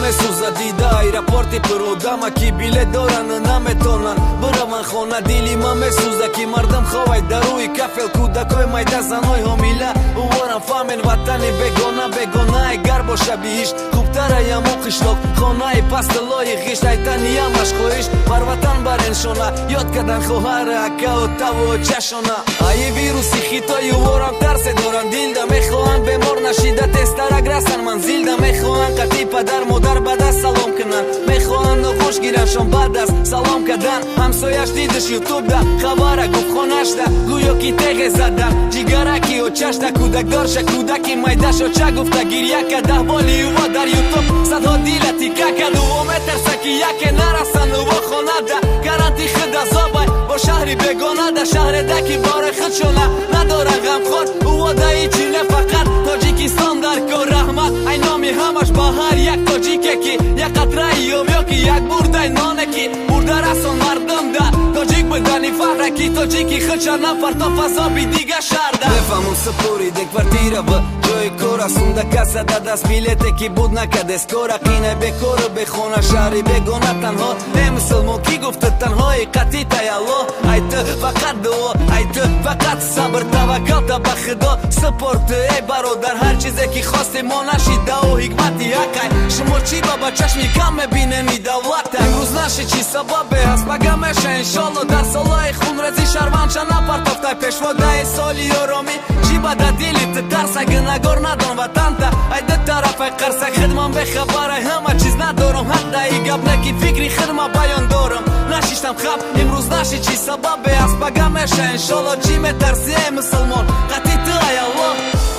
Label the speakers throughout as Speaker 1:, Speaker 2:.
Speaker 1: Месӯзад дида аэропорти пуродама, ки билет дорану наметонанд бираванд хона. Дили ман месӯзад, ки мардум ховай дар рӯи кафел, кӯдакои майда, занои ҳомила. Уворам фаҳмен, ватани бегона бегонае гар боша биҳишт, хубтараяму қишлоқ хонаи пастилои ғишт. Айтаниямаш хоҳиш бар ватан бареншона, ёд кардан хоҳара, акау, таву чашона. Аи вируси хитои уворам тарсе доранд дилда, мехоҳанд бемор нашида тезтарак расан манзилда, мехоҳанд қатъи падар модар ба даст салом кунанд, мехоҳанд оғӯш гираншон баъд аз салом кардан. Ҳамсояш дидиш ютубда хабара, гуфт хонашда гӯё ки теғе задан ҷигараки очашда. Кӯдакдорша, кӯдаки майдашо ча гуфта гирья кард. Аҳволи ува дар ютуб садҳо дила тика кард. Уво метарса, ки яке нарасан уво хонада, карантин худ азобай бо шаҳри бегонада, шаҳреда ки бори худшона надоран ғамхор. Уво даи чи не, фақат Тоҷикистон дар кор. Раҳмат ай номи ҳамаш ба ҳар як тоҷике, ки як қатраи об ё ки як бурдай ноне ки бурда расон мардумда. Тоҷик будани фахра, ки тоҷики худша напартоф азоби дига шарда. Мефаҳмам, супориде квартира ва ҷои кора, сунда каса да даст билете ки буд накадес кора. Қина бекору бехона, шаҳри бегона, танҳо. Э мусулмон, кӣ гуфта танҳои? Қатъи таялло. Ай ту фақат дуо, ай ту фақат сабр, таваккалта ба худо супорт. Эй бародар, ҳар чизе ки хости мо нашидау ҳикмати ҳақай. Шумо чӣ ба чашми кам мебинени давлата? Имрӯз наши, чӣ сабабе ҳаст, пага меша, иншолло. Дар солҳои хунрезӣ шарванча напартофтай пешводаи соли оромӣ. Чӣ ба да дили ту тарса? Гунагор надон ватанта. Ай ду тарафай қарса хидман бехабарай, ҳама чиз надорам ҳақдаи гап не, ки фикри хидма баён дорам. Нашиштам хаб, имрӯз наши, чӣ сабабе ҳаст, пага меша, иншолло. Чӣ метарси, эй мусулмон? Қатъи ту ай Аллоҳ.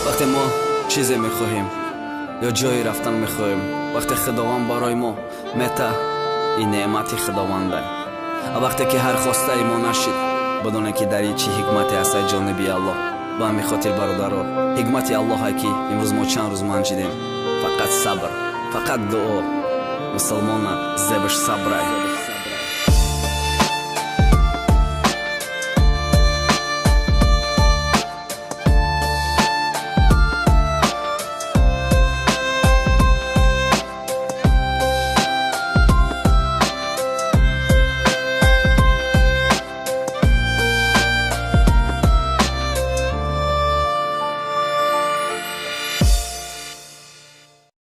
Speaker 2: Вақте мо чизе мехоҳем ё ҷое рафтан мехоҳем, вақте Худованд барои мо мета, ин неъмати Худованда. А вақте ки ҳар хостаи мо нашид, бидоне, ки дар ин чӣ ҳикмате аст ай ҷониби Аллоҳ. Ба ҳамин хотир, бародаро, ҳикмати Аллоҳе, ки имрӯз мо чанд рӯз манҷидем. Фақат сабр, фақат дуо. Мусулмона зебаш сабрай.